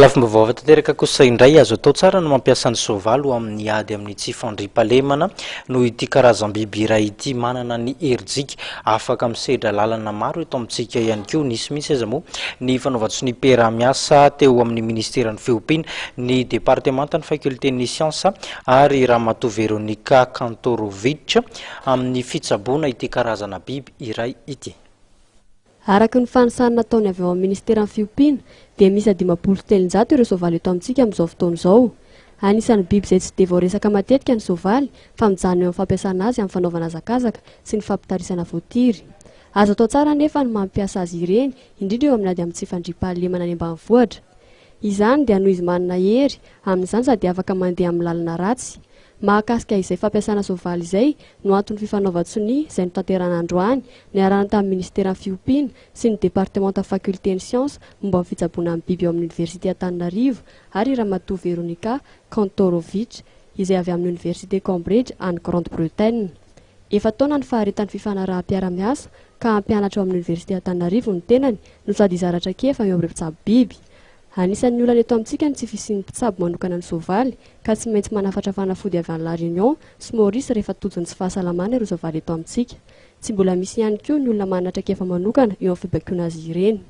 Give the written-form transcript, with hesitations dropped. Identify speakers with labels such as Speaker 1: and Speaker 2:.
Speaker 1: Lafim-baovao hafa tanteraka kosa indray, azo atao tsara ny mampiasa ny soavaly ho amin'ny ady amin'ny tsy fandriampahalemana noho ity karazam-biby iray ity manana ny herijika afaka misedra lalana maro eto amintsika ihany koa. Nisy mihitsy aza moa ny fanaovan-tsoniam-piaraha-miasa teo amin'ny ministeran'ny Fiompiana, ny departemantan'ny fakiolten'ny siansa ary Ramatoa Veronica Kantorovich amin'ny fitsaboana ity karazana biby iray ity.
Speaker 2: Araka ny fanisana nataony avy ao amin'ny minisiteran'ny Fiompiana dia miisa 350 ireo soavaly eto amintsika amin'izao fotoana izao. Anisan'ny biby izay tsy dia voaresaka matetika ny soavaly fa mijanona eo amin'ny fampiasana azy amin'ny fanaovana hazakazaka sy ny fampitarisana voatiry. Azo atao tsara anefa ny mampiasa azy ireny, indrindra eo amin'ny ady amin'ny tsy fandriampahalemana any ambanivohitra. Izany dia noho izy manana hery amin'izany sady afaka mandeha amin'ny lalana ratsy. Mahakasika izay fampiasana soavaly izay no anton'ny fifanaovan-tsonia izay notanterahina androany, niarahana tamin'ny Minisiteran'ny Fiompiana sy ny Departemanta Fakiolten'ny Siansa momba ny fitsaboana ny biby ao amin'ny Oniversite Antananarivo ary i Ramatoa Veronica Kantorovich izay avy amin'ny Oniversite Cambridge any Grande-Bretagne. Efa-taona ny faharetan'ny fifanaraham-piarahamiasa ka hampianatra ao amin'ny Oniversite Antananarivo ny tenany no sady hizara traikefa eo amin'ireo mpitsabo biby. Anisan'ny olana eto amintsika ny tsy fisian'ny mpitsabo manokana ny soavaly ka tsy maintsy manafatra fanafody avy any La Réunion sy Maurice rehefa tojo ny tsy fahasalamana ireo soavaly eto amintsika. Tsy mbola misy ihany koa ny olona manana traikefa manokana eo amin'ny fibaikoana azy ireny.